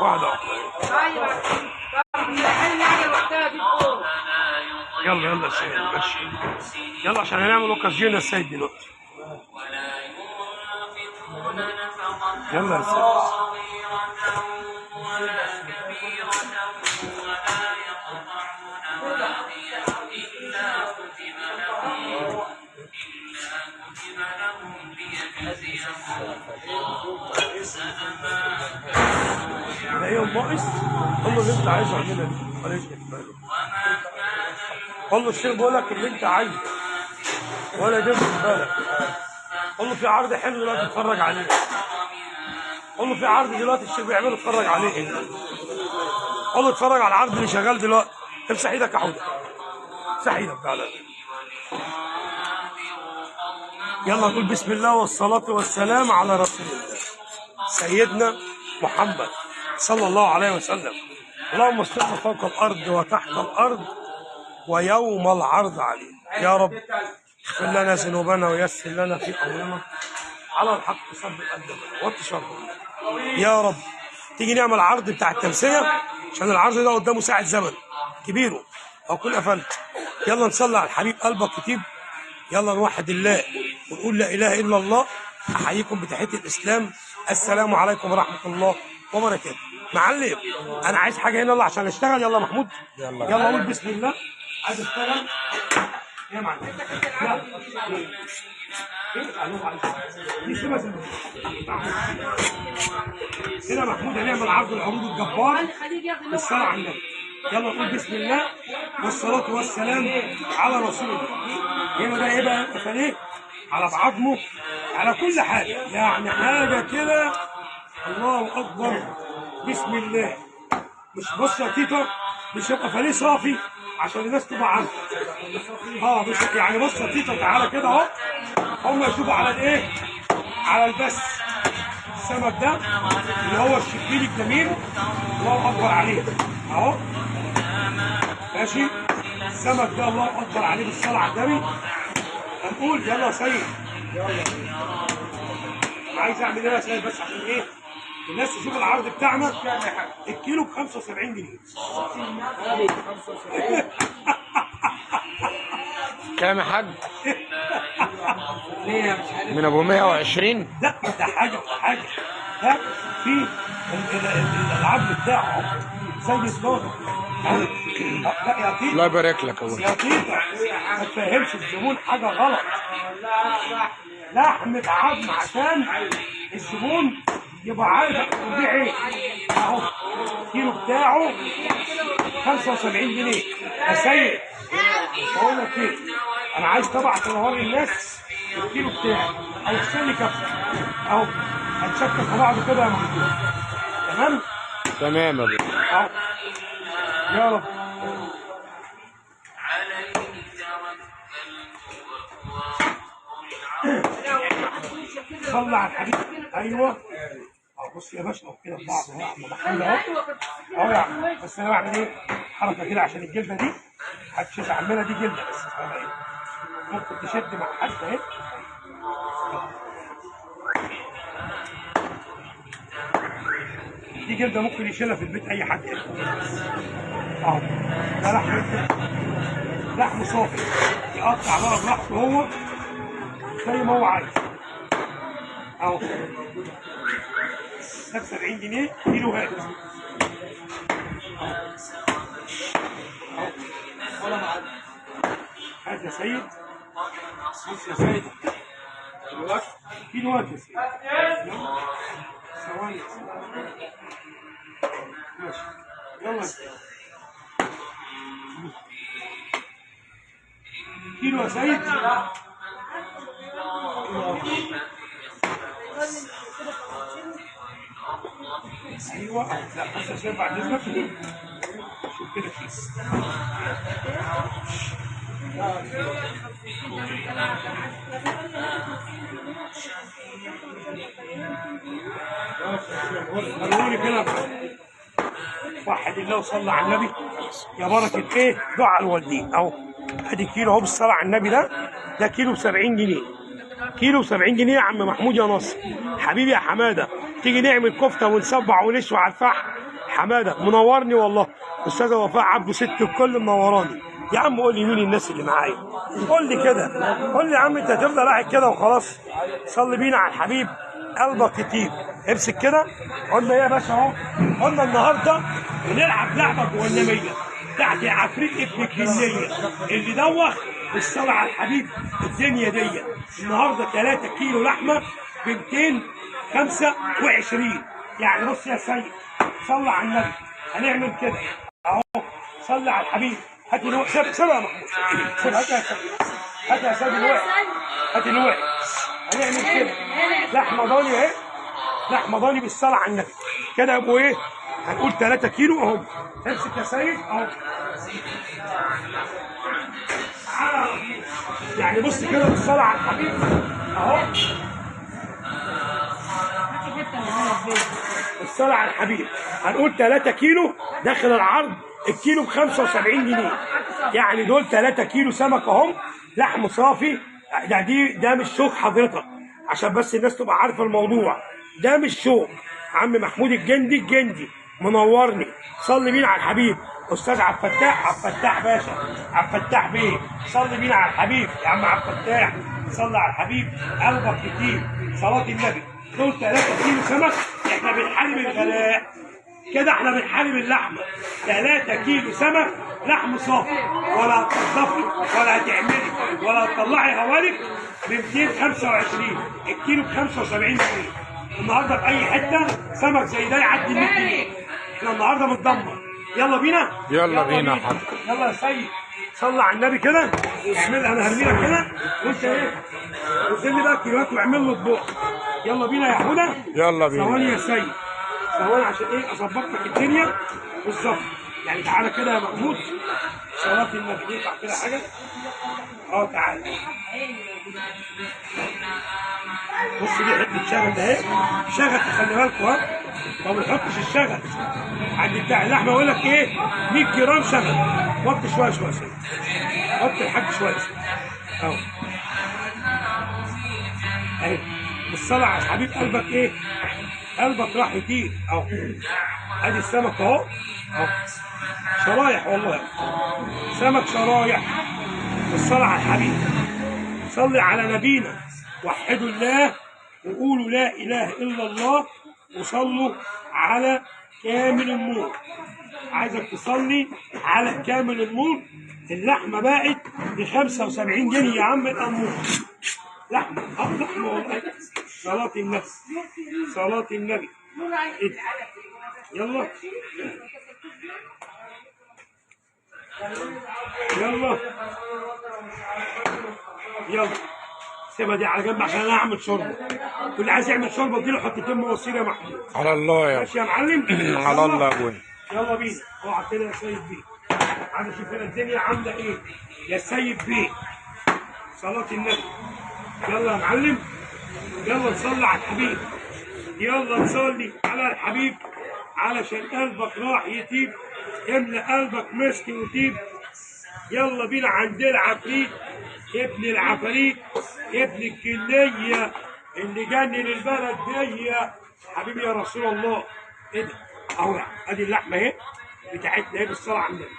واحدة واحدة. يلا يلا يا سيد ماشي، يلا عشان هنعمل اوكازيون يا سيد دلوقتي. يلا يا سيد. الاقيهم ناقص، قول له اللي انت عايزه اعملها دي، ولا يشغل باله. قول له الشيخ بيقول لك اللي انت عايزه ولا تشغل بالك. قول له في عرض حلو دلوقتي اتفرج عليه. قول له في عرض دلوقتي الشيخ بيعمله اتفرج عليه. قول له اتفرج على العرض اللي شغال دلوقتي. امسح ايدك يا حوده، امسح ايدك، تعالى. يلا نقول بسم الله والصلاة والسلام على رسول الله سيدنا محمد صلى الله عليه وسلم. اللهم استرنا فوق الأرض وتحت الأرض ويوم العرض علينا يا رب. اغفر لنا ذنوبنا ويسر لنا في أمرنا، على الحق ثبت قدمنا وتشرفنا يا رب. تيجي نعمل عرض بتاع التمثيل عشان العرض ده قدامه ساعة زمن كبيرة أو قفلت. يلا نصلي على الحبيب قلبك كتيب. يلا نوحد الله ونقول لا إله إلا الله. أحييكم بتحية الإسلام، السلام عليكم ورحمة الله وبركاته. معلم أنا عايز حاجة هنا يلا عشان أشتغل. يلا محمود يلا يلا قول بسم الله. عايز أشتغل يا معلم. لا كده محمود هنعمل عرض العروض الجبار بالصلاة على النبي. يلا نقول بسم الله والصلاة والسلام على رسول الله. هنا ده ايه بقى؟ فليه على بعظمة على كل حاجة، يعني حاجة كده. الله أكبر، بسم الله. مش بص يا تيتا، مش هيبقى فليه صافي عشان الناس تبقى عارفة. مش يعني بص يا تيتا، تعالى كده اهو، هم يشوفوا على الايه؟ على البس السمك ده اللي هو الشكيل الجميل، الله أكبر عليه اهو. ماشي، السمك ده الله اكبر عليه بالصلاة على النبي. هنقول يلا يا سيد، يلا. عايز اعمل ايه يا سيد بس عشان ايه؟ الناس تشوف العرض بتاعنا. الكيلو ب 75 جنيه. كام يا حاج؟ من ابو 120؟ لا ده حاجة حاجة، ده في العظم بتاعه زي الصوت. لا يا تيتا، الله يبارك لك يا يا تيتا، ما تفهمش الزبون حاجة غلط. لحمه عظم عشان الزبون يبقى عارف بيبيع ايه. اهو الكيلو بتاعه 75 جنيه. يا سيد بقول لك ايه، انا عايز طبعا عشان اوري الناس الكيلو بتاعي، او اغسل لي كفه اهو، هنشكل في بعض كده يا محمود. تمام؟ تمام يا ابو. اهو يا رب. صلى على الحبيب. ايوه بص يا باشا اهو كده في بعض اهو يا عم محمود اهو. اهو يا عم، بس انا بعمل ايه؟ حركة كده عشان الجلدة دي هتشد عمنا، دي جلده بس ايه؟ ممكن تشد مع حد اهي. دي جلده ممكن يشيلها في البيت اي حد. اهو ده لحم، لحم صافي، يقطع بقى براحته هو زي ما هو عايز. اهو ده ب 70 جنيه كيلو هات. اهو هات يا سيد، بص يا سيد كيلو هات يا سيد. ثواني ماشي، يلا يا سيد كيلو يا سيد. ايوه لا بس يا سيد بعد اذنك شوف كده كيس. وروني كده. وحد الله وصلى على النبي يا بركة ايه؟ دعاء الوالدين اهو. ادي كيلو اهو بالصلاة على النبي. ده كيلو ب 70 جنيه. كيلو ب 70 جنيه يا عم محمود يا ناصر حبيبي يا حمادة. تيجي نعمل كفته ونسبع ونشوي على الفحم حمادة منورني والله. استاذه وفاء عبده ست الكل منوراني. يا عم قول لي مين الناس اللي معايا، قول لي كده، قول لي يا عم انت هتفضل قاعد كده وخلاص. صلي بينا على الحبيب قلبك يطيب. امسك كده. قلنا ايه يا باشا اهو، قلنا النهارده بنلعب لعبه جهنميه بتاعت العفريت ابن الجنيه اللي دوخ بالصلاة على الحبيب الدنيا دي. النهارده 3 كيلو لحمه ب 225. يعني بص يا سيد، صلى على النبي، هنعمل كده اهو. صلى على الحبيب. هات الوقت، سيبها يا محمود، سيبها. هات يا سيد، هات يا سيد الوقت، هات الوقت. هنعمل كده لحمه ضاني اهي، لحمه ضاني بالصلاة على النبي كده. يبقوا ايه؟ هنقول 3 كيلو اهو. امسك يا سيد اهو. يعني بص كده بالصلاة على الحبيب اهو. بالصلاة على الحبيب هنقول 3 كيلو داخل العرض، الكيلو ب 75 جنيه. يعني دول 3 كيلو سمك اهم، لحم صافي. ده مش شوك حضرتك، عشان بس الناس تبقى عارفه الموضوع، ده مش شوك. عم محمود الجندي، الجندي منورني. صلي بينا على الحبيب. استاذ عبد الفتاح، عبد الفتاح باشا، عبد الفتاح بيه، صلي بينا على الحبيب يا عم عبد الفتاح، صلي على الحبيب قلبك يطيب. صلاة النبي. دول 3 كيلو سمك. احنا بنحارب الغلاء كده، احنا بنحارب اللحمة. 3 كيلو سمك لحم صافي، ولا هتنضفي ولا هتعملي ولا هتطلعي هوالك ب 225، الكيلو ب 75 جنيه. النهارده في اي حتة سمك زي ده يعدي 100 جنيه. احنا النهارده بنتدمر. يلا بينا، يلا بينا حضرتك. يلا يا سيد، صلى على النبي كده. اعمل، انا هرمي لك كده وانت ايه، وزن لي بقى الكيلوات واعمل له اطباق. يلا بينا يا حوده، يلا بينا. ثواني يا سيد، ثواني عشان ايه اظبط لك الدنيا بالظبط. يعني تعالى كده يا محمود، صلاة النبي. ينفع كده حاجة؟ اه تعالى. بص دي حتة شغل اهي، شغل خلي بالكوا، ها ما بنحطش الشغل عند بتاع اللحمة. يقول لك ايه 100 جرام شغل. وطي شوية شوية شوية، وطي الحاج شوية اهو اهي. بالصلاة على الحبيب قلبك ايه؟ قلبك راح يطير اهو. ادي السمك اهو، اهو شرايح والله، سمك شرايح. بالصلاة على الحبيب. صلي على نبينا، وحدوا الله وقولوا لا اله الا الله، وصلوا على كامل النور. عايزك تصلي على كامل النور. اللحمة بقت ب 75 جنيه يا عم الامور. لحمه، لحمه والله. صلاة النبي، صلاة النبي. يلا يلا يلا، سيبها دي على جنب عشان انا اعمل شوربة. واللي عايز يعمل شوربة اديله حتتين مواسير يا محمود. على الله يا ماشي يا معلم. على الله يا ابويا. يلا بينا. اقعد كده يا سيد بيه، عايز اشوف هنا الدنيا عامله ايه يا سيد بيه. صلاة النبي. يلا يا معلم، يلا نصلي على الحبيب، يلا نصلي على الحبيب علشان قلبك راح يطيب. املى قلبك مسك وطيب. يلا بينا عند العفريت ابن العفاريت ابن الجنية اللي جنن البلد دي. حبيبي يا رسول الله. ايه ده؟ اهو ادي اللحمة اهي بتاعتنا اهي بالصلاة على النبي.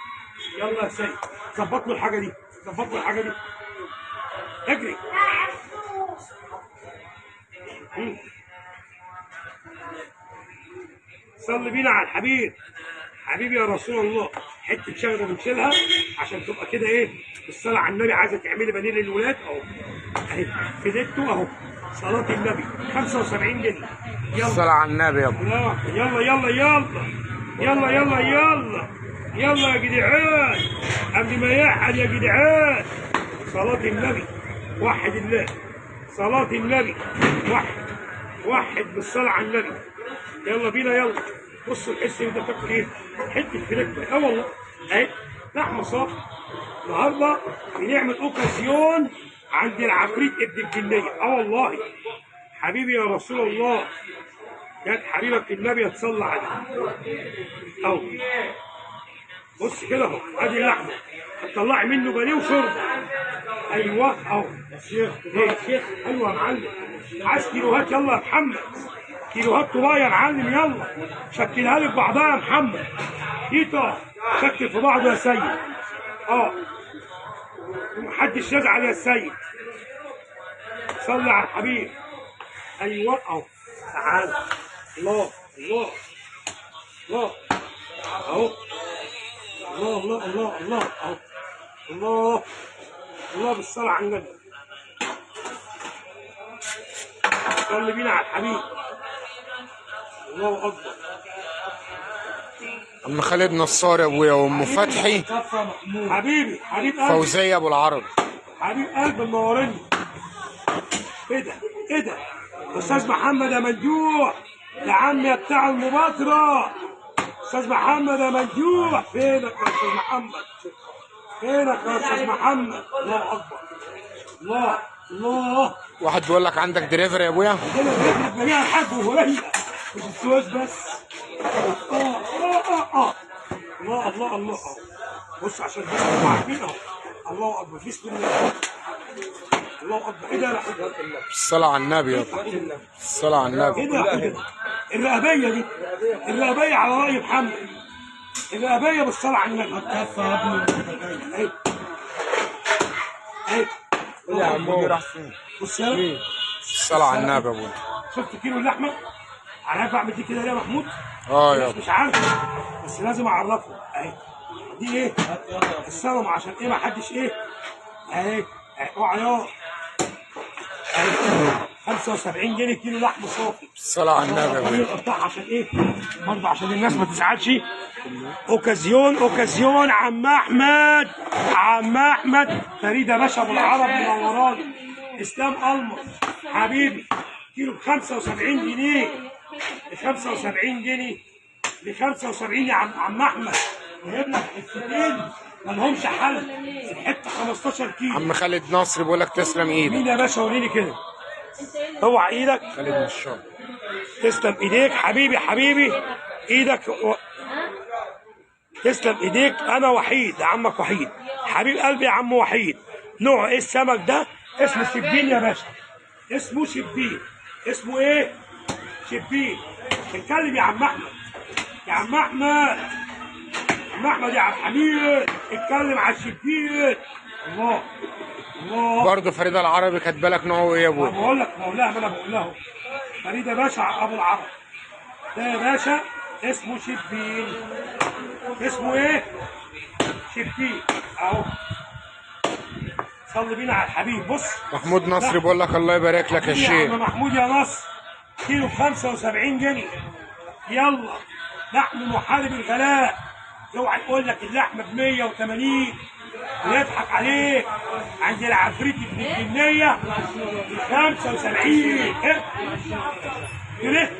يلا يا سيد، ظبط له الحاجة دي، ظبط له الحاجة دي. اجري. صلي بينا على الحبيب. حبيبي يا رسول الله. حتة شغله بنشيلها عشان تبقى كده ايه بالصلاة على النبي. عايزه تعملي بانيه للولاد اهو، اهي فيليتو اهو. صلاة النبي 75 جنيه. يلا الصلاة على النبي يابا. يلا يلا يلا يلا يلا يلا يلا يا جدعان، قبل ما يحل يا جدعان. صلاة النبي، وحد الله. صلاة النبي، وحد وحد بالصلاة على النبي. يلا بينا يلا. بصوا الحس ده تاكل ايه؟ حتة فيليتو. اه والله اهي لحمه صافي. النهارده بنعمل اوكازيون عند العفريت ابن الجنيه. اه والله حبيبي يا رسول الله، كان حبيبك النبي يتصلى عليه. اهو بص كده اهو، ادي اللحمة هتطلعي منه بانيه وشوربه. ايوه اهو يا شيخ، يا شيخ. ايوه يا معلم، عايز كيلوهات؟ يلا يا محمد. كيلوهات طباية يا معلم. يلا شكلها لي في بعضها يا محمد. ايطا شكل في بعضه يا سيد. ومحدش يزعل يا سيد. صلي على الحبيب. ايوه اهو، تعال. الله الله الله اهو، الله الله الله الله اهو، الله الله بالصلاة على النبي. صلي بينا على الحبيب. الله اكبر. عم خالد نصار يا ابويا، وام فتحي حبيبي، حبيب قلبي، فوزية ابو العرب، حبيب قلب منورني. ايه ده؟ ايه ده؟ استاذ محمد يا مندوح، يا عم يا بتاع المبادرة. استاذ محمد يا مندوح، فينك يا استاذ محمد؟ فينك يا استاذ محمد؟ الله اكبر، الله الله. واحد بيقول لك عندك دليفري يا ابويا؟ عندنا دليفري في جميع الحاج وهولندا، مش السويس بس. الله الله الله. بص عشان بس تبقوا عارفين اهو. الله اكبر، بسم الله. الله اكبر. ايه ده يا حاج؟ الصلاة على النبي يا ابو، الصلاة على النبي. ايه ده يا حاج؟ الرقبية دي، الرقبية على رأي محمد، الرقبية بالصلاة على النبي. كفى يا ابني. اهي اهي. يا عم راح فين؟ بص يلا، الصلاة على النبي يا ابويا. شفت كيلو اللحمة؟ عارف اعمل دي كده ليه يا محمود؟ يا مش عارف، بس لازم اعرفه. اهي دي ايه؟ السلم، عشان ايه ما حدش ايه؟ اهي اوعى يا اهي. 75 جنيه كيلو لحم صافي. الصلاة على النبي يا ابويا. نقطعها عشان ايه؟ برضه عشان الناس ما تزعلش. اوكازيون اوكازيون. عم احمد، عم احمد فريدة باشا ابو العرب منوراني. اسلام المر حبيبي، كيلو ب 75 جنيه، ب 75 جنيه، ب 75 يا عم احمد. جايب لك حتتين ما لهمش حل، الحتة 15 كيلو. عم خالد نصر بيقول لك تسلم ايدك. مين يا باشا؟ وريني كده، اوعى ايدك. خالد من الشام. تسلم ايديك حبيبي، حبيبي ايدك تسلم ايديك. انا وحيد، عمك وحيد، حبيب قلبي يا عم وحيد. نوع ايه السمك ده؟ اسمه شبين يا باشا، اسمه شبين. اسمه ايه؟ شبين. اتكلم يا عم احمد، يا عم احمد، عم احمد يا عبد الحميد، اتكلم على الشبين. الله الله. برضه فريدة العربي كاتبه لك نوعه ايه يا ابويا؟ بقول لك بقول لها، ما انا بقول له فريدة باشا ابو العرب ده يا باشا اسمه شبين. اسمه ايه؟ شبين اهو. صلي بينا على الحبيب. بص محمود نصر بيقول لك الله يبارك لك يا شيخ. يا عم محمود يا نصر، كيلو ب 75 جنيه. يلا نحن نحارب الغلاء. اوعى يقول لك اللحمة ب 180 ويضحك عليك. عند العفريت ابن الجنيه ب 75. ايه؟ ليه؟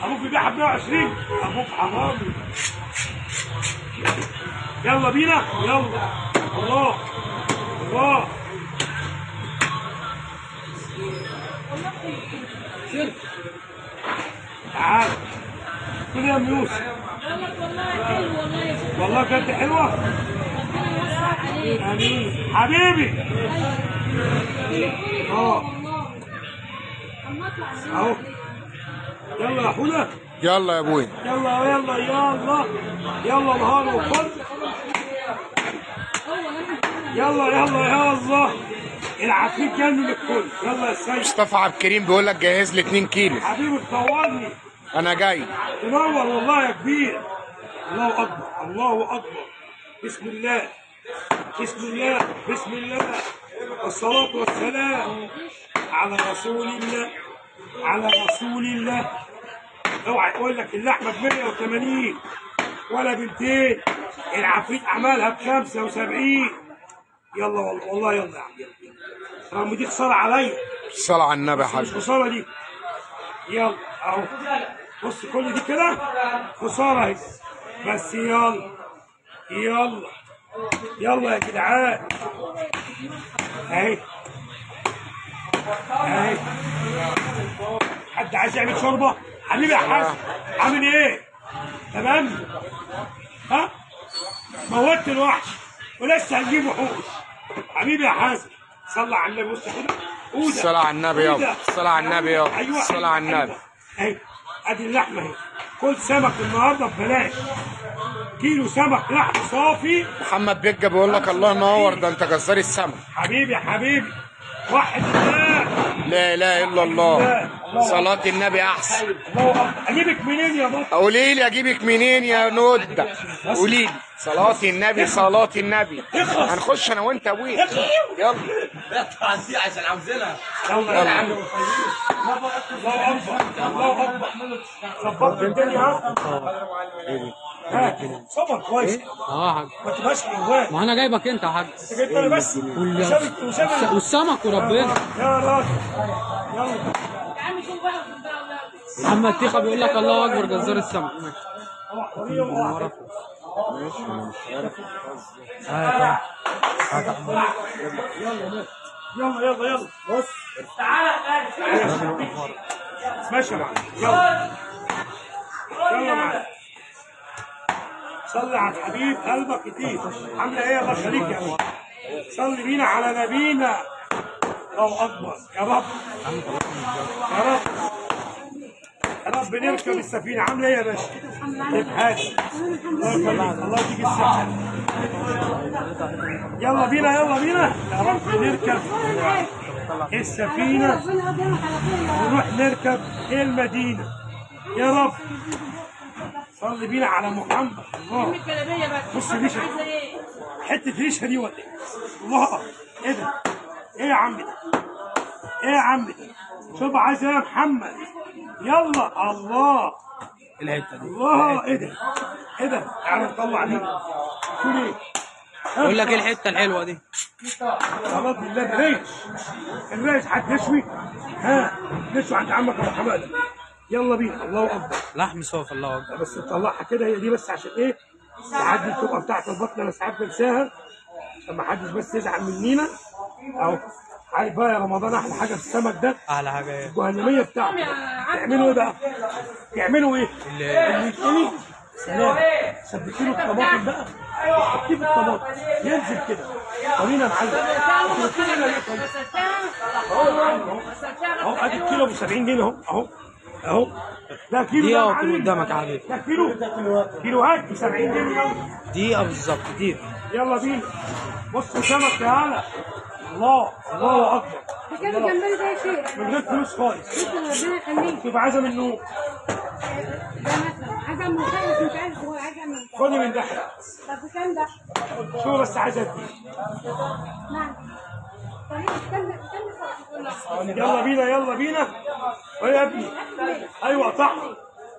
ابوك بيبيعها ب 120، ابوك حرامي. يلا بينا، يلا. الله الله. تعال كل يا ام يوسف. والله حلو، والله يا شيخ، والله بجد حلوة. ربنا يوسع عليك. امين حبيبي. اهو. يلا يا حوده. يلا يا ابويا. يلا يلا يلا يلا نهار وفل. يلا يلا يلا. العفريت جنن الكل. يلا يا سيد. مصطفى عبد الكريم بيقول لك جهز لي 2 كيلو. حبيبي تنورني. انا جاي. تنور والله يا كبير. الله اكبر، الله اكبر. بسم الله، بسم الله، بسم الله، والصلاة والسلام على رسول الله، على رسول الله. اوعى يقول لك اللحمة ب 180 ولا ب 200، العفريت عملها ب 75. يلا والله، والله يلا يا عم، يلا. رغم دي خسارة عليا. الصلاة على النبي يا حبيبي. مش خسارة دي. يلا اهو. بص كل دي كده خسارة اهي، بس يلا يلا يلا يا جدعان. اهي اهي. حد عايز يعمل شوربة؟ حبيبي يا حسن، عامل ايه؟ تمام؟ ها؟ موتت الوحش ولسه هنجيب وحوش. حبيبي يا حازم، صلى على النبي. بص كده، الصلاة على النبي يابا، الصلاة على النبي يابا، الصلاة على النبي. اهي ادي اللحمة اهي. كل سمك النهارده ببلاش، كيلو سمك لحم صافي. محمد بيجا بيقول لك الله ينور، ده انت جزار السمك. حبيبي حبيبي، وحد الله، لا اله الا الله، صلاة النبي احسن. الله اكبر. اجيبك منين يا بطل؟ قولي لي اجيبك منين يا نودة؟ قولي لي. صلاة النبي، صلاة النبي. هنخش انا وانت يا ابويا. يلا عشان عاوزينها. يلا يا عم. الله اكبر، الله اكبر. ظبطت الدنيا. ها صبر كويس. اه يا حاج، ما تبقاش حيوان. ما انا جايبك انت يا حاج. انت جبت انا بس والسمك وربنا يا راجل. يلا يا عم شوف بقى. محمد تيخه بيقول لك الله اكبر جزار السمك. يلا يلا يلا بص، تعالى ماشي يا معلم. يلا يلا يا معلم، صلي على الحبيب قلبك يطير. عامله ايه؟ الله يخليك يا باشا. صلي بينا على نبينا. الله اكبر. يا رب يا رب يا رب نركب السفينة. عامله ايه يا باشا؟ كيف حالك؟ الله يخليك، الله يديك الصحة. يلا بينا يلا بينا، يا رب نركب السفينة ونروح نركب المدينة. يا رب صلي بينا على محمد. الله، بص ريشه، حتة ريشه دي ولا ايه؟ الله، ايه ده؟ ايه يا عم ده؟ ايه يا عم ده؟ شوف عايز ايه يا محمد؟ يلا. الله، الحتة دي. الله، ايه ده؟ ايه ده؟ تعالى نطلع دي. تقول ايه؟ بقول لك ايه الحتة الحلوة دي؟ خلاص بالله، ده ريش. الريش هتشوي. ها نشوي عند عمك ابو حمادة. يلا بينا. الله اكبر. لحم صافي. الله اكبر. بس نطلعها كده، هي دي بس عشان ايه؟ تعدي الطبقة بتاعت البطن. انا ساعات بنساها عشان ما حدش بس يزعل منينا. اهو عارف بقى يا رمضان احلى حاجة في السمك ده، احلى حاجة ايه؟ الجهنميه بتاعته. تعملوا ايه بقى؟ تعملوا ايه؟ اللي يتقلي سلام، سبكي له الطماطم بقى، حطيه في الطماطم ينزل كده. طرينا يا معلم. اهو اهو، ادي الكيلو ب 70 جنيه اهو اهو اهو. ده كيلو دقيقة وأكون قدامك يا حبيبي. ده كيلو، كيلوهات ب 70 جنيه. يلا دقيقة بالظبط، دقيقة. يلا بينا. بصوا سمك يا هلا. الله، الله أكبر. بكام الجمبري ده يا شيخ؟ من غير فلوس خالص. ربنا يخليك. تبقى عايزة منه ده مثلا عايزة ملوخية، بس مش عايزة، عايزة من ده. خدي من ده. طب بكام ده؟ شو بس عايزة قد نعم. طيب بكام ده؟ يلا بينا يلا بينا. يا ابني ايوه صح.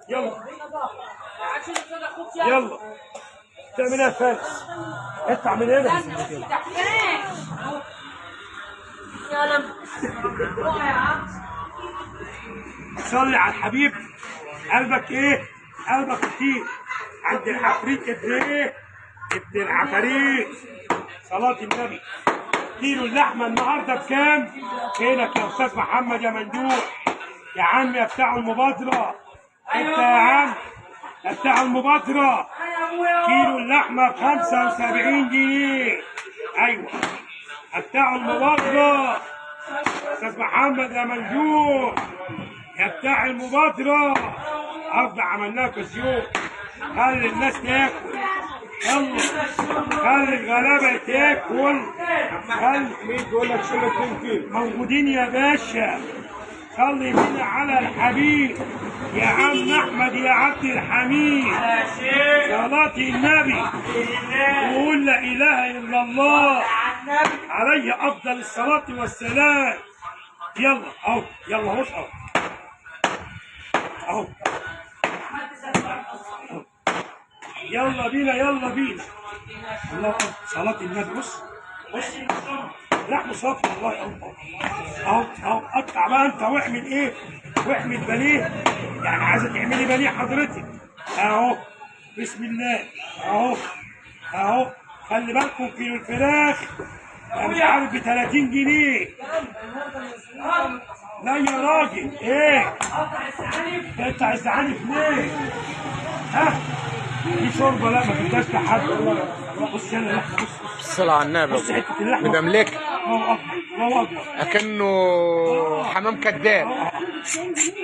يلا يلا، تعمل ايه يا فارس؟ اطلع من هنا. صلي على الحبيب. قلبك ايه؟ قلبك كتير. عند العفريت ابن ايه؟ ابن العفاريت. صلاة النبي. كيلو اللحمة النهارده بكام؟ فينك يا استاذ محمد يا مندوح؟ يا عم يا بتاع المبادرة، انت يا عم يا بتاع المبادرة. كيلو اللحمة ب 75 جنيه. ايوه بتاع المبادرة، استاذ محمد يا مندوح يا بتاع المبادرة. ارض عملناها كسيوف. خلي الناس تاكل، يلا خلي الغلابة تاكل. خلي مين بيقول لك شيل 2 كيلو موجودين يا باشا. صلي بينا على الحبيب يا عم احمد يا عبد الحميد. صلاة النبي وقول لا اله الا الله عليه افضل الصلاة والسلام. يلا اهو، يلا اهو اهو اهو. يلا بينا يلا بينا. الله اكبر. صلاة النبي. بص بص، لحم صافي والله. اهو اهو اهو. قطع بقى انت واعمل ايه؟ واعمل بانيه. يعني عايزه تعملي بانيه حضرتك؟ اهو بسم الله. اهو اهو. خلي بالكم كيلو الفراخ مش عارف ب 30 جنيه. لا يا راجل، ايه؟ قطع الزعانف ليه؟ ها؟ دي شوربة، لا ما تديهاش لحد. بص هنا اللحمة، بص الصلاة على النبي. بص حتة اللحمة مدملكه الله اكبر، الله اكبر. اكنه حمام كداب.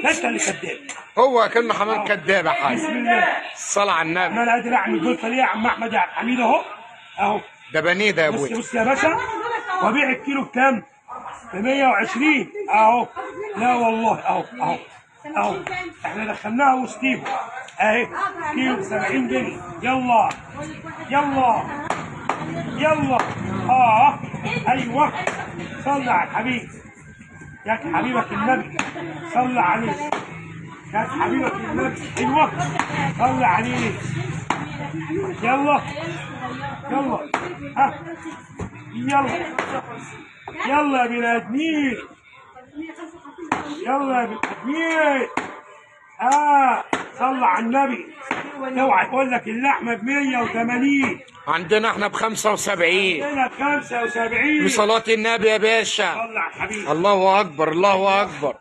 ده انت اللي كداب. هو كلمة حمام كداب يا حاج. بسم الله. الصلاة على النبي. انا قادر اعمل دول فليه يا عم احمد يا عبد الحميد اهو اهو. ده بنيه ده يا بص ابويا. بص يا باشا، وابيع الكيلو بكام؟ ب 120 اهو. لا والله اهو اهو اهو، احنا دخلناها وسطيهم اهي، كيلو ب 70 جنيه. يلا يلا يلا. ايوه صلي على الحبيب ياك حبيبك النبي، صلي عليه ياك حبيبك النبي. ايوه صلي عليه. يلا يلا ها يلا يلا يا بني ادمين، يلا يا بني ادمين. صلى على النبي. اوعى يقول لك اللحمة ب 180، عندنا احنا ب 75. عندنا ب 75 بصلاة النبي يا باشا. صلى على الحبيب. الله اكبر الله اكبر.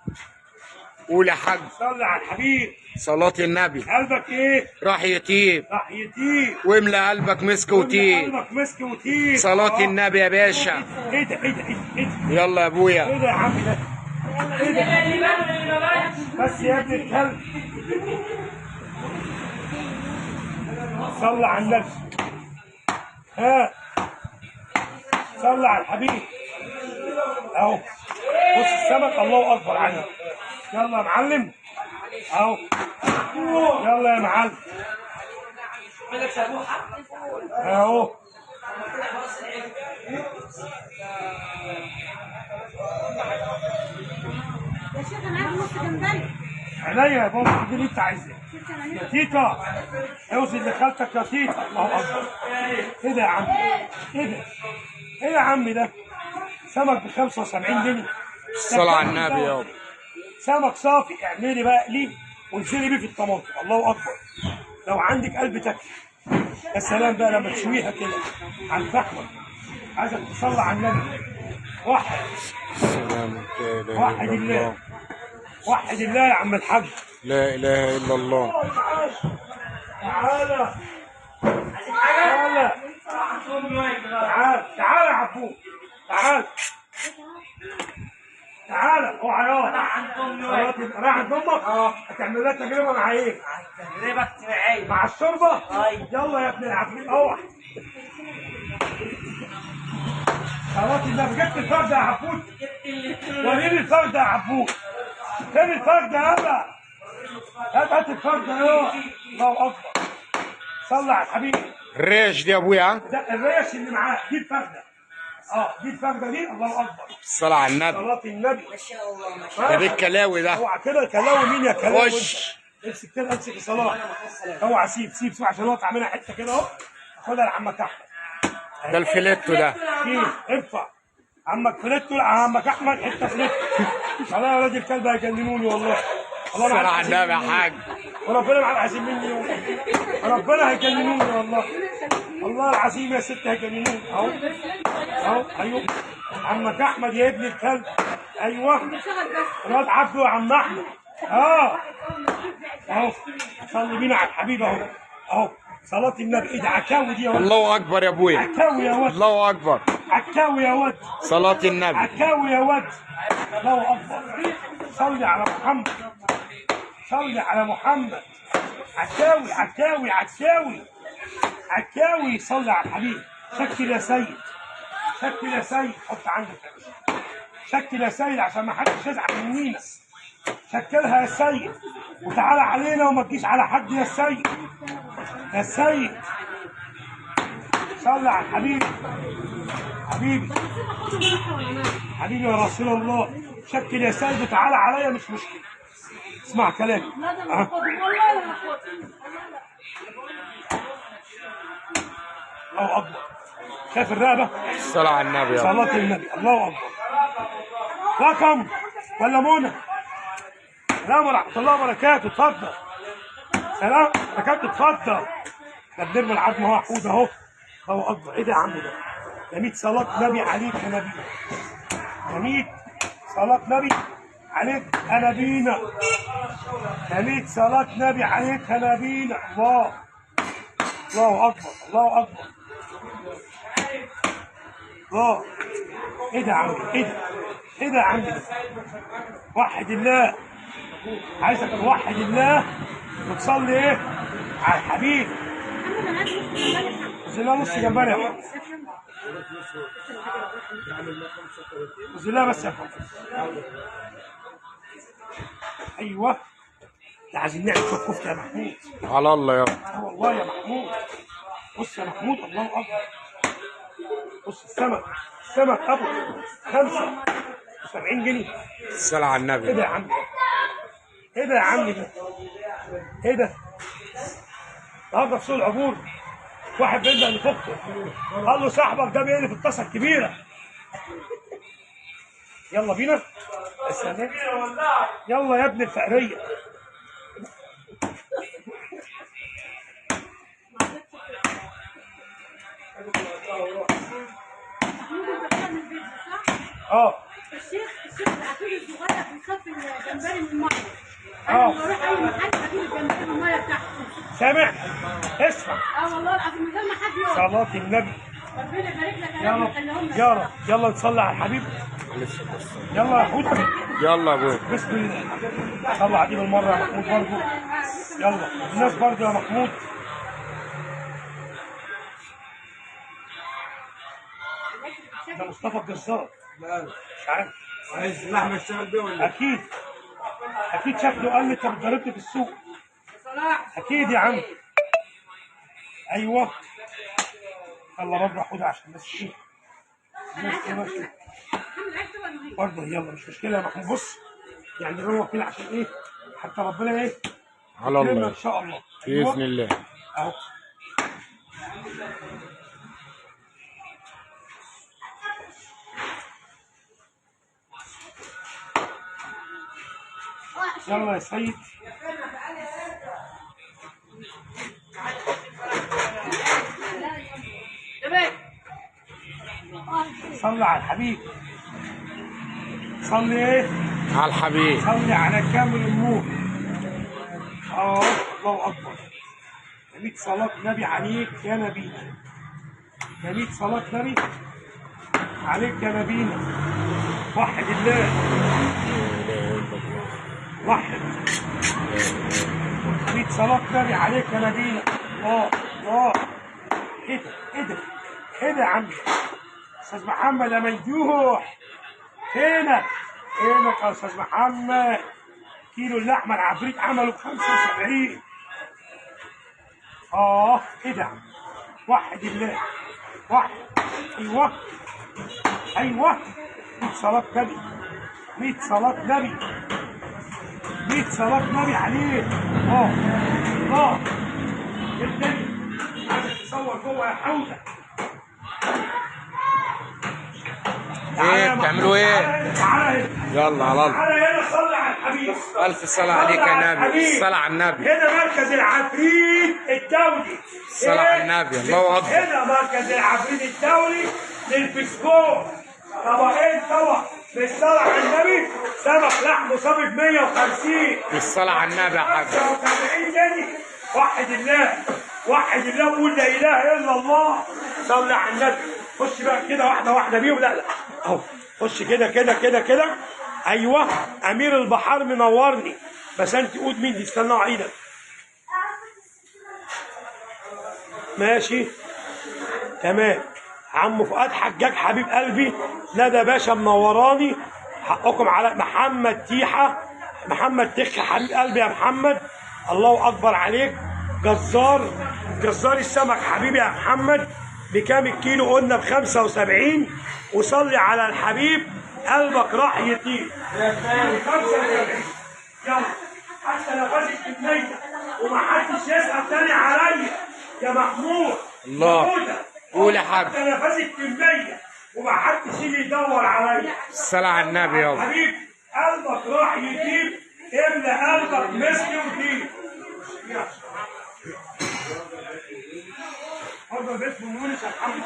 قول يا حاج. صلى على الحبيب. صلاة النبي. قلبك ايه؟ راح يطيب. راح يطيب. واملى قلبك مسك وطيب. قلبك مسك وطيب. صلاة النبي يا باشا. ايه ده ايه ده ايه ده؟ يلا يا ابويا. ايه ده يا عم ده؟ ايه ده؟ بس يا ابن الكلب. صلى على النبي. ها صلى على الحبيب اهو. بص السمك الله اكبر عليه. يلا يا معلم اهو. يلا يا معلم اهو. يا شيخ انا عايز نص جمبري. عينيا يا بابا، دي اللي انت عايزاه يا تيتا. اوصل لخالتك يا تيتا. الله اكبر. ايه ده يا عم؟ ايه ده؟ ايه يا عم ده؟ سمك ب 75 جنيه. الصلاة على النبي يابا. سمك صافي، اعملي بقى ليه وانزلي بيه في الطماطم. الله اكبر. لو عندك قلب تاكل. يا سلام بقى لما تشويها كده على الفحمه. عايزك تصلي على النبي. واحد سلام. واحد الله، وحد الله يا عم الحاج. لا اله الا الله. تعالى تعالى تعالى تعالى يا عبود، تعالى تعالى. اوعى ياض. رايح عند امك؟ هتعمل لها تجربه مع ايه؟ تجربه اجتماعية مع الشوربة؟ يلا يا ابن العفريت اوعى. خلاص النبي. جبت الفرده يا عبود؟ وريني الفرده يا عبود. فين الفرده يابا؟ هات الفرده يابا. الله اكبر. صلى على الحبيب. الريش دي يا ابويا. ده الريش اللي معاه دي الفرده. دي الفرده دي. الله اكبر. الصلاة على النبي. صلاة النبي. ما شاء الله ما شاء الله. ده بالكلاوي ده. اوعى كده. كلاوي مين يا كلاوي؟ خش امسك كده، امسك يا صلاح. اوعى سيب سيب سيب عشان اقطع منها حتة كده اهو. خدها لعمك احمد. ده الفيليتو ده. شيل ارفع عمك فيليتو، عمك احمد حتة فيليتو. والله يا ولاد الكلب هيجننوني والله. الصلاة على النبي يا حاج. وربنا مع العظيم مني والله. ربنا هيجننوني والله. والله العظيم يا ست هيجننوني. اهو اهو. ايوه عمك احمد يا ابن الكلب. ايوه الواد عبده يا عم احمد. اهو صلي بينا على الحبيب اهو اهو. صلاة النبي. ايه ده عكاوي دي يا ولد؟ الله اكبر يا ابويا. عكاوي يا ولد. الله اكبر. عكاوي يا ولد. صلاة النبي. عكاوي يا ولد. الله اكبر. صلي على محمد. صلي على محمد. عكاوي عكاوي عكاوي عكاوي. صلي على الحبيب. شكل يا سيد، شكل يا سيد. حط عندك يا باشا. شكل يا سيد عشان ما حدش يزعل منينا. شكلها يا سيد وتعالى علينا وما تجيش على حد يا سيد. يا سيد صلي على الحبيب. حبيبي حبيبي يا رسول الله. شكل يا سيد وتعالى عليا مش مشكلة. اسمع كلامي. لا ده انا هاخدهم والله. لا هاخدهم. الله اكبر. شايف الرقبة؟ الصلاة على النبي. صلاة النبي. الله اكبر. رقم ولا منى؟ سلام ورحمة الله وبركاته. اتفضل. سلام بركاته. اتفضل. احنا بنرمي العظم اهو يا حوده اهو. الله اكبر. ايه ده يا عم ده؟ ده 100 صلاة نبي عليك يا نبي. ده 100 صلاة نبي عليك يا نبينا. ده 100 صلاة نبي عليك يا نبينا. الله الله اكبر. الله اكبر. الله. ايه ده يا عم؟ ايه ده؟ ايه ده يا عم ده؟ وحد الله. عايزك توحد الله وتصلي ايه؟ على الحبيب. محمد انا عايز نص جمبري يا محمد. نزل لها نص جمبري يا محمد. نزل لها بس يا محمد. ايوه ده عايزين نعمل شوية كفته يا محمود. على الله يابا. اه والله يا محمود. بص يا محمود الله اكبر. بص السمك، السمك ابو 75 جنيه. الصلاة على ايه النبي. ده يا عم؟ ايه ده يا عم ده؟ ايه ده؟ النهارده في سوق العبور واحد بيبدا لفخته قال له صاحبك ده بيقلب الطاسه الكبيرة. يلا بينا. السلام. يلا يا ابن الفقريه. محمود انت بتعمل فيديو صح؟ اه الشيخ العفيف الصغير بيخاف الجمبري من المية. انا لما اروح اي محل بجيب الجمبري من المية بتاعته. سامع؟ اسمع. اه والله العظيم من غير ما حد يقول. صلاة النبي. ربنا يبارك لك يا يا رب رب ويخليهم لك. يا رب. يلا نصلي على الحبيب. يلا يا حوده. يلا يا ابويا. بسم الله. طلع دي بالمرة يا محمود برضه. يلا الناس برضه يا محمود. ده مصطفى الجزار. مش عارف عايز لحمه اشتغل بيها ولا اكيد اكيد شكله قال لي انت بتضربني في السوق. اكيد يا عم. ايوه يلا برضه حوده عشان بس ايه انا الناس ايه عايز ماشي محمد عايز تبقى نظيف برضه. يلا مش مشكلة يا محمود. بص يعني روق كده عشان ايه حتى ربنا ايه على يكرمنا الله ان شاء الله. أيوة. باذن الله. اهو يلا يا سيد. صلي على الحبيب. صلي ايه؟ على الحبيب. صلي على كامل النور. الله اكبر. 100 صلاة نبي عليك يا نبينا. 100 صلاة نبي عليك يا نبينا. وحد الله. وحد. 100 صلاة نبي عليك يا نبينا. الله الله. ايه ده؟ ايه ده؟ ايه ده يا عم؟ استاذ محمد يا ميدوح. فينك؟ فينك يا استاذ محمد؟ كيلو اللحمة العفريت عمله ب 75. ايه ده؟ وحد الله. وحد. ايوه ايوه. 100 صلاة نبي. 100 صلاة نبي. 100 صلاة نبي عليك. الله. ايه الدنيا؟ عايزك تصور جوه يا حوده. ايه بتعملوا ايه؟ تعالى هنا. يلا على الله. تعالى هنا صلي على الحبيب. الف صلاة عليك يا نبي. الصلاة على النبي. هنا مركز العفريت الدولي. الصلاة على النبي. الله اكبر. هنا مركز العفريت الدولي للفسفور. طبقين طبق بالصلاة على النبي. سمك لحمه صافي ب 150. بالصلاة على النبي يا حاج. 75 جنيه. وحد الله. وحد الله وقول لا اله الا الله. صلي على النبي. خش بقى كده واحدة واحدة بيهم. لا لا اهو خش كده كده كده كده. ايوه امير البحار منورني. بس انت قول مين دي؟ استنى اعيدك. ماشي تمام. عم فؤاد حجاج حبيب قلبي. ندى باشا منوراني. حقكم على محمد تيحه. محمد تخ حبيب قلبي يا محمد. الله اكبر عليك. جزار جزار السمك حبيبي يا محمد. بكام الكيلو؟ قلنا ب 75. وصلي على الحبيب قلبك راح يطير. 75. يلا حتى لو فازت بالمية ومحدش يسأل تاني عليا يا محمود. الله. قول يا حاج. حتى لو فازت بالمية ومحدش يجي يدور عليا. الصلاة على النبي يابا. حبيبي قلبك راح يطير. املى قلبك مسك وطير. اتفضل باسم مونس يا محمد.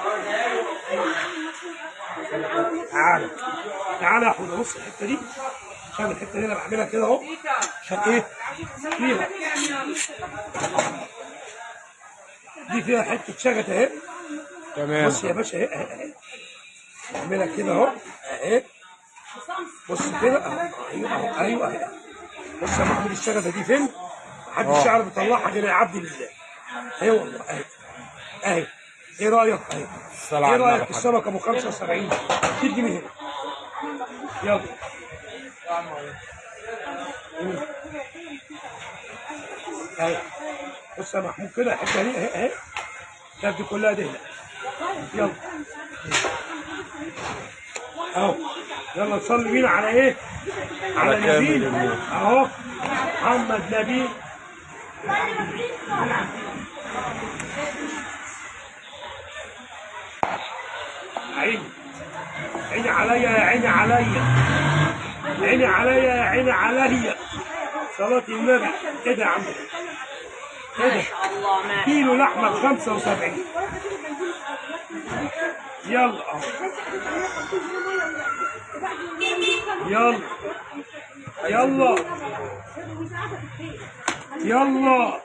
تعالى تعالى يا حوده. بص الحتة دي عشان الحتة دي انا بعملها كده اهو عشان ايه؟ فيها دي فيها حتة شغط اهي. تمام. بص يا باشا اهي اهي. اعملها كده اهو اهي. بص كده اهو. ايوه اهو. ايوه اهي. بص يا محمود الشغفه دي فين؟ محدش يعرف يطلعها غير العبد لله. اهي والله اهي اهي. ايه رايك؟ اهي. الصلاة ايه على النبي رايك في السمك ابو 75؟ شد من هنا. يلا. اهي. بص يا محمود كده الحتة دي اهي اهي. ده دي كلها دهنه. يلا. اهو. يلا نصلي بينا على ايه؟ على على كامل نبيل. النور. اهو محمد نبيل. عيني عيني عليا يا عيني عليا، عيني عليا يا عيني عليا. صلاة النبي. ايه ده يا عم؟ ايه ده؟ كيلو لحمة ب 75. يلا اهو. يلا يلا يلا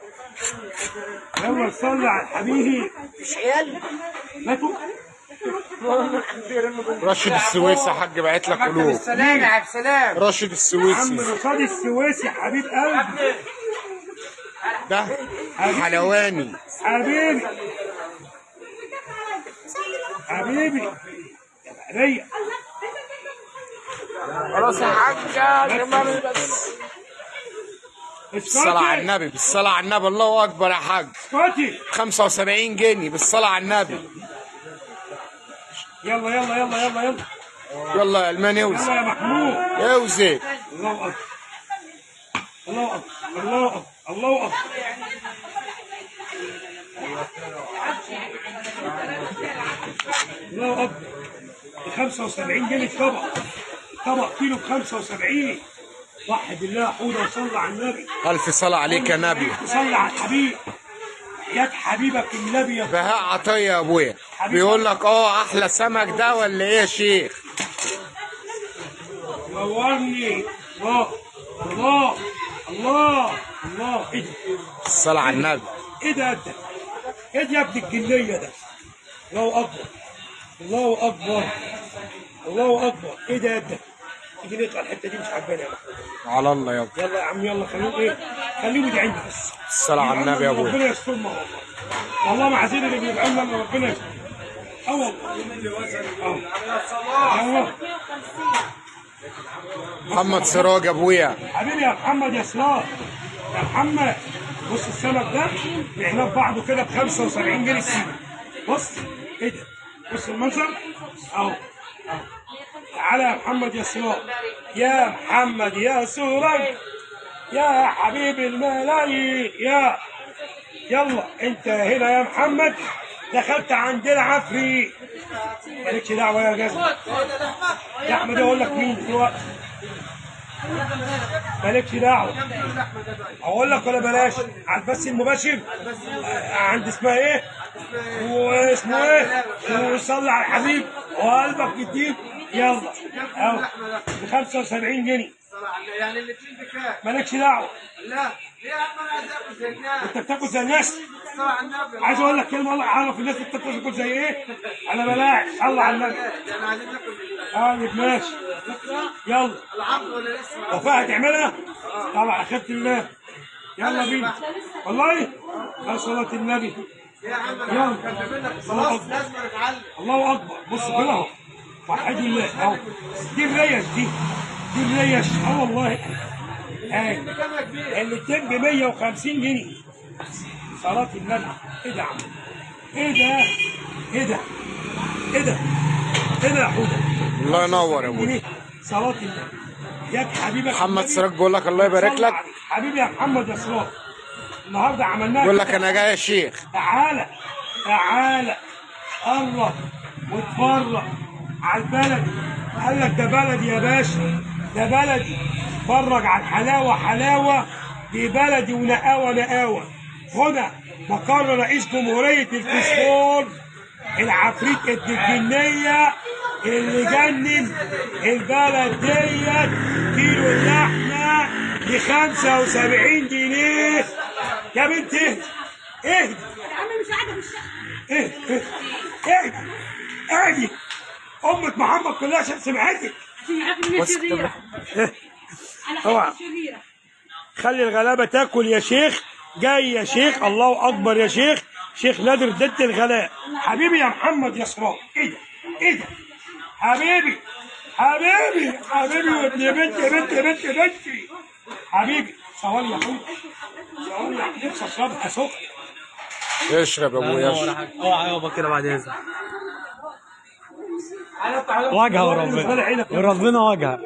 يلا نصلي على الحبيب. مش عيال ماتوا؟ راشد السويسي يا حاج بعت لك قلوب. بالسلامة يا عبد السلام. راشد عم السويسي رشاد السويسي حبيب قلبي. ده حلواني. حبيبي حبيبي يا بحرية. خلاص يا حاج يا بس. بالصلاة على النبي، بالصلاة على النبي. الله أكبر يا حاج. اسكتي. 75 جنيه بالصلاة على النبي. يلا يلا يلا يلا يلا يلا يا ألماني اوزن. يلا يا محمود اوزن. الله أكبر الله أكبر الله أكبر الله أكبر. الله أكبر. ب 75 جنيه الطبق، طبق كيلو ب 75. وحد الله حوده وصلى على النبي. ألف صلاة عليك يا نبي. صلى على الحبيب يا حبيبك النبي يا بهاء عطية يا أبويا بيقول لك أحلى سمك ده ولا إيه يا شيخ؟ نورني. الله الله الله الله. إيه ده؟ الصلاة على النبي. إيه ده ده؟ إيه ده يا ابن الجنية ده؟ الله أكبر الله أكبر الله أكبر. إيه ده ده؟ تيجي نقطع الحتة دي مش عجباني يا محمود. على الله يابا. يلا يا عم يلا، خليهم إيه؟ خليهم يدعي لنا بس. الصلاة على النبي يا أبويا. ربنا يسترنا والله. والله ما عايزين اللي بيدعوا لنا إلا ربنا يسترنا. والله. الله. محمد سراج يا أبويا. حبيبي يا محمد يا سراج. يا محمد بص السمك ده بعناه ببعضه كده ب 75 جنيه الكيلو. بص ايه ده؟ بص المنظر اهو اهو. تعالى يا محمد يا سراج. يا محمد يا سراج يا حبيب الملايين يا. يلا انت هنا يا محمد دخلت عند العفريت. مالكش دعوه يا جزمه. يا احمد اقول لك مين دلوقتي. مالكش دعوه. اقول لك ولا بلاش؟ على البث المباشر عند اسمها ايه؟ واسمه ايه؟ وصلي على الحبيب وقلبك يديك. يلا اهو ب 75 جنيه. يعني الاثنين بكام؟ مالكش دعوه. لا ليه يا عم انا عايز اكل زي الناس. انت بتاكل زي الناس؟ الصلاة على النبي. عايز اقول لك كلمة والله اعرف الناس انت بتاكل زي ايه؟ انا بلاش. صلى على النبي. انا عايزين ناكل زي الناس. طيب ماشي. يلا. العرض ولا لسه؟ وفاء هتعملها؟ طبعا على خيرة الله. يلا بينا. والله يا صلاة النبي. يا عم انا كلمنا خلاص لازم نتعلم. الله اكبر. بص كده اهو. وحدوا الله اهو. دي الريش دي. دي الريش والله. اهي الاتنين ب 150 جنيه. صلاة النبي. ايه ده يا عم؟ ايه ده؟ ايه ده؟ ايه ده؟ ايه ده يا حوده؟ الله ينور يا ابويا. صلاة النبي يا حبيبك. محمد سراج بيقول لك الله يبارك لك. حبيبي يا محمد يا سراج. النهارده عملناها. بيقول لك انا جاي يا شيخ. تعالى تعالى الله واتفرج على البلدي. قال لك ده بلدي يا باشا، ده بلدي. اتفرج على الحلاوة، حلاوة دي بلدي ونقاوه نقاوه. هنا مقر رئيس جمهورية الفسفور العفريت ابن الجنيه اللي جنن البلد ديت. كيلو اللحمة ب 75 جنيه. يا بنت اهدي اهدي يا عم مش قاعدة في الشقة. اهدي اهدي اهدي. أمة محمد كلها عشان سمعتك. عشان يعرفوا إن هي شريرة. أنا اوعى. حتة شريرة. خلي الغلابة تاكل يا شيخ. جاي يا شيخ، الله اكبر يا شيخ. شيخ نادر ضد الغلاء. حبيبي يا محمد يا صراط. ايه ده؟ ايه ده؟ حبيبي حبيبي حبيبي وابن بنتي بنتي بنتي بنتي حبيبي. صواري يا اخويا، صواري، نفسي اشربها سخن. اشرب يا ابويا اشرب. اوعى يابا كده بعد اذنك. واجهه وربنا، وربنا واجهه.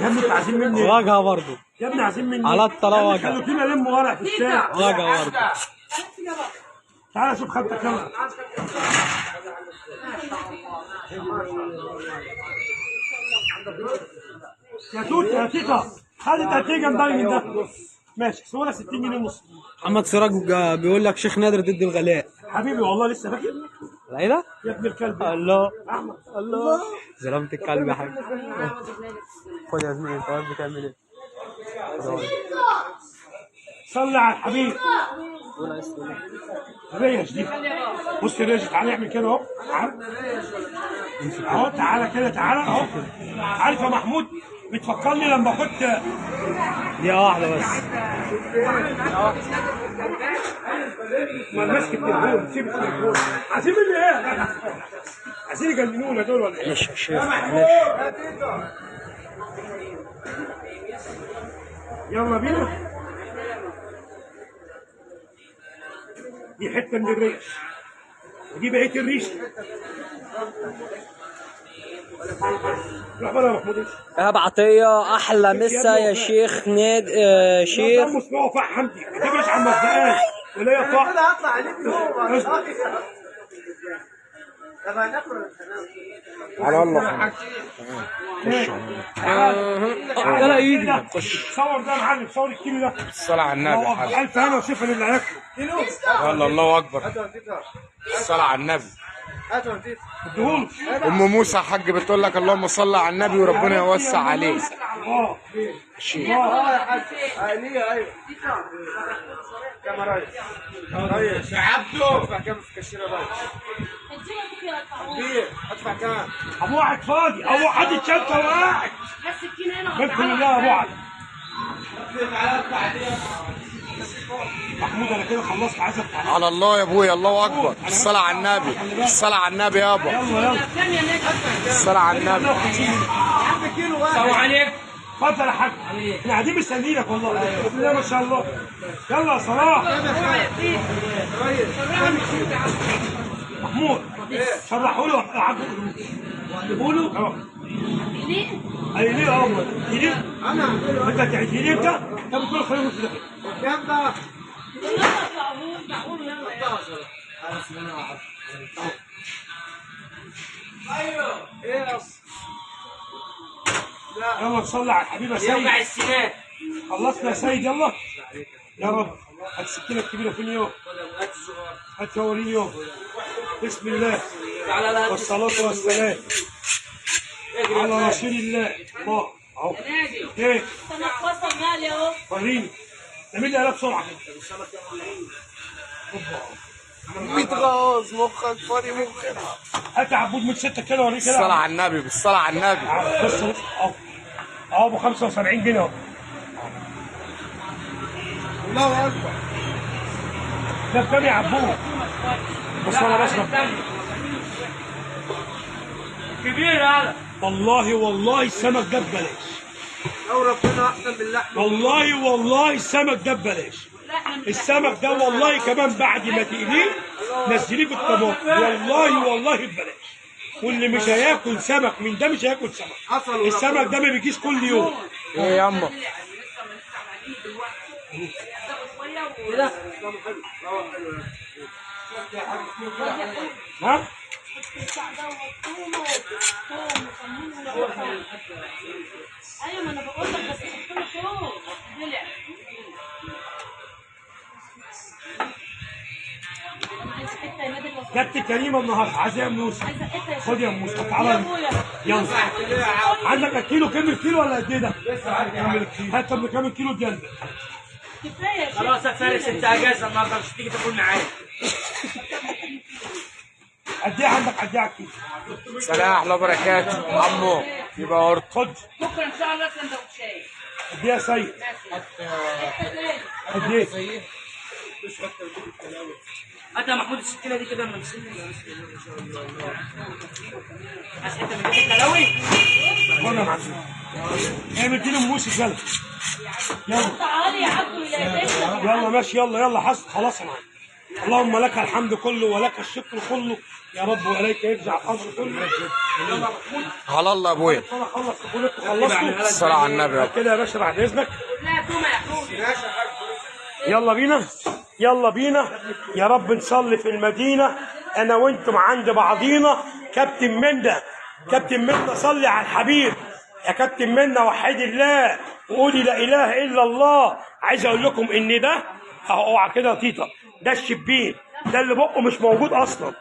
يا ابني انتوا عايزين مني ايه؟ واجهه برضه يا ابني عايزين مني على الطلاق واجهه. خلوتينا لم ورق في الشارع. واجهه برضه. تعالى شوف خالتك يلا. يا توت يا تيتا، خدت قد ايه جمبري من ده؟ ماشي، صورة 60 جنيه ونص. محمد سراج بيقول لك شيخ نادر ضد الغلاء. حبيبي والله لسه فاكر؟ ايه ده؟ يا ابن الكلب. الله احمد الله، ظلمت الكلب يا حاج. خد يا زميلي، انت واقف بتعمل ايه؟ صلي على الحبيب. الريش دي، بص الريش، تعالى اعمل كده اهو، اهو تعالى كده، تعالى اهو. عارف يا محمود بتفكرني لما كنت دي واحدة بس. ما ماسك التليفون، سيب التليفون. عايزين مني ايه؟ عايزين يجننونا دول ولا ايه؟ معلش يا شيخ معلش. يلا بينا. دي حتة من الريش، ودي بقية الريش. روح بره يا محمود. ايهاب عطية احلى مسا يا شيخ ناد. شيخ دمه اسمه وفاء حمدي، ما تبرش على المصدقات ولا يا طه. انا هطلع عليك هو. طب هناكل ولا مش هناكل؟ على الله. طلع ايدي. خش صور ده يا معلم، صور الكيلو ده. الصلاة على النبي يا حاج. ألف هنا وشفا للي هياكله. يلا الله أكبر. الصلاة على النبي. اديهوله. أم موسى يا حاج بتقول لك اللهم صل على النبي وربنا يوسع عليك. الله شيخ. اه يا حاج. ايوه. كام يا ريس؟ ريس يا عبده ادفع كام في كاشير يا ريس؟ كبير ادفع كام؟ ابو واحد فاضي، ابو حاطط شنطه وقاعد. بسم الله يا ابو علي. محمود انا كده خلصت، عايز اطلع. على الله يا ابويا، الله اكبر. الصلاة على النبي، الصلاة على النبي يابا. يلا يلا. الصلاة على النبي. السلام عليكم. اتفضل يا حاج، احنا قاعدين مستنيينك والله. بسم الله ما شاء الله. يلا يا صلاح. محمود شرحوا له قولوا له. اه ليه؟ اه ليه؟ انا هعمله. انت هتعيديه انت؟ طب بتقول خليهم في ده. كام بقى؟ ايوه ايه اصلا؟ يلا نصلي على الحبيب يا سيد. يوجع السنان. خلصنا يا سيد. يلا يا رب. هات السكينة الكبيرة فين يوم؟ هات وريني يوم. بسم الله والصلاة والسلام على رسول الله. الله اهو. ايه؟ سمك بصل غالي اهو. وريني. ده مين اللي قالها بسرعة كده؟ بيتغاظ مخك فاضي مخك. هات يا عبود من 6 كده وريني كده. الصلاة على النبي، بالصلاة على النبي. بص بص اهو. اهو ابو 75 جنيه اهو. الله اكبر. ده بكام يا عبود؟ بص انا بشرب كبير هذا. والله والله السمك ده ببلاش. لو ربنا احسن من اللحمة. والله والله السمك ده ببلاش. السمك ده والله كمان بعد ما تقليه نزليه في الطماطم، والله والله ببلاش. واللي مش هياكل سمك من ده مش هياكل سمك. السمك ده ما بيجيش كل يوم. ايه ياما؟ ها؟ ايوه ما انا بقول لك بس حط له فوق طلع. انا عايزه حتة يا نادر. جت كريمة النهارده. عايزه ايه يا ام يوسف؟ عايزه حتة يا خد يا ام يوسف تعالى. يلا عندك كيلو؟ كم الكيلو ولا قد ايه ده؟ هات. طب كام الكيلو دي؟ كفاية يا شيخ. خلاص يا فارس انت اجازه النهارده مش هتيجي تاكل معايا. قد ايه عندك؟ قد ايه على الكيلو؟ سلام الله وبركاته عمو. يبقى ارض. خد بكره ان شاء الله سندوتشات. قد ايه يا سيد؟ قد ايه؟ هات يا محمود السكينة دي كده اما نسيب. عايز حتة من بيت الكلاوي؟ خد يا معلم. اعمل كيلو موسى يلا. يلا تعالي يا عبدو يا يلا ماشي يلا يلا حصل خلاص يا معلم. اللهم لك الحمد كله ولك الشكر كله يا رب، واليك يرجع الامر كله. يلا يا محمود على الله يا ابويا. انا خلص كلكم خلصتوا. الصلاة على النبي يابا. كده يا باشا بعد اذنك. لا تومة يا حود. يلا بينا يلا بينا يا رب نصلي في المدينة أنا وأنتم عند بعضينا. كابتن منة، كابتن منة صلي على الحبيب يا كابتن منة، وحد الله وقولي لا إله إلا الله. عايز أقول لكم إن ده أهو، أوعى كده يا تيتا، ده الشبين ده اللي بقه مش موجود أصلا.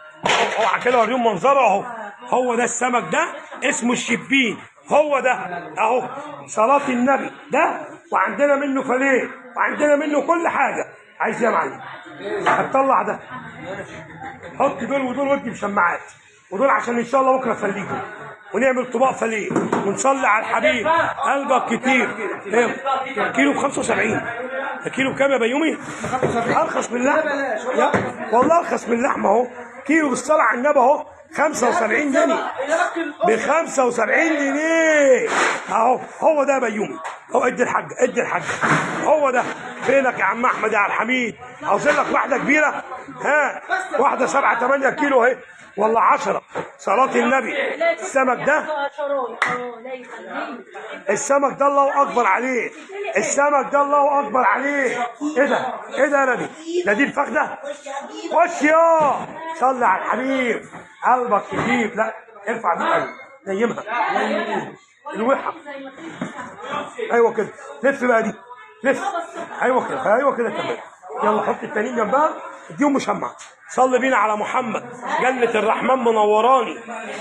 اوعى كده اوريهم منظره أهو، هو ده السمك ده اسمه الشبين، هو ده اهو صلاة النبي ده. وعندنا منه فليه وعندنا منه كل حاجة. عايز ايه يا معلم؟ هتطلع ده، حط دول ودول وادي مشمعات ودول عشان ان شاء الله بكره فليكم ونعمل طباق فليه ونصلي على الحبيب. قلبك كتير. ايه كيلو ب 75؟ كيلو بكام يا بيومي؟ ارخص من اللحمة والله، ارخص من اللحمة اهو. كيلو بالصلاة على النبي اهو 75 جنيه، ب 75 جنيه اهو. هو ده يا بيومي اهو. ادي الحاجة، ادي الحاجة، هو ده. فينك يا عم احمد يا عبد الحميد؟ عاوزين لك واحدة كبيرة، ها واحدة 7 8 كيلو اهي ولا 10. صلاة النبي. السمك ده، السمك ده الله اكبر عليه، السمك ده الله اكبر عليه. ايه ده؟ ايه ده يا نبي؟ ده دي الفخده. خش يا صلي على الحبيب. قلبك كتير. لا ارفع دي الاول، نيمها الوحه. ايوه كده، لف بقى دي، لف. ايوه كده، ايوه كده كمان. يلا حط التانيين جنبها، اديهم مشمع. صلي بينا على محمد. جنة الرحمن منوراني.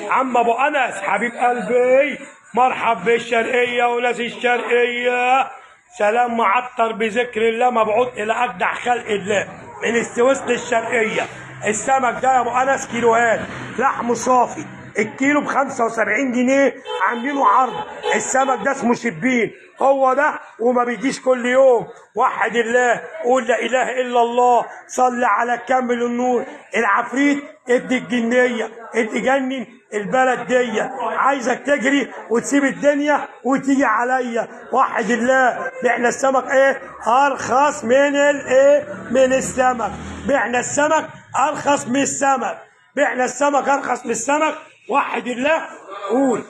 عم ابو انس حبيب قلبي، مرحب بالشرقية وناس الشرقية. سلام معطر بذكر الله مبعوث الى اجدع خلق الله من السويس للشرقية. السمك ده يا ابو انس كيلوهات لحم صافي، الكيلو ب 75 جنيه، عاملينه عرض. السمك ده اسمه شبين، هو ده وما بيجيش كل يوم. وحد الله، قول لا اله الا الله، صلي على كامل النور. العفريت ادي الجنيه، ادي جنن البلد دي، عايزك تجري وتسيب الدنيا وتيجي عليا. وحد الله. بعنا السمك ايه؟ ارخص من الايه؟ من السمك. بعنا السمك ارخص من السمك، بعنا السمك ارخص من السمك. وحد الله. قول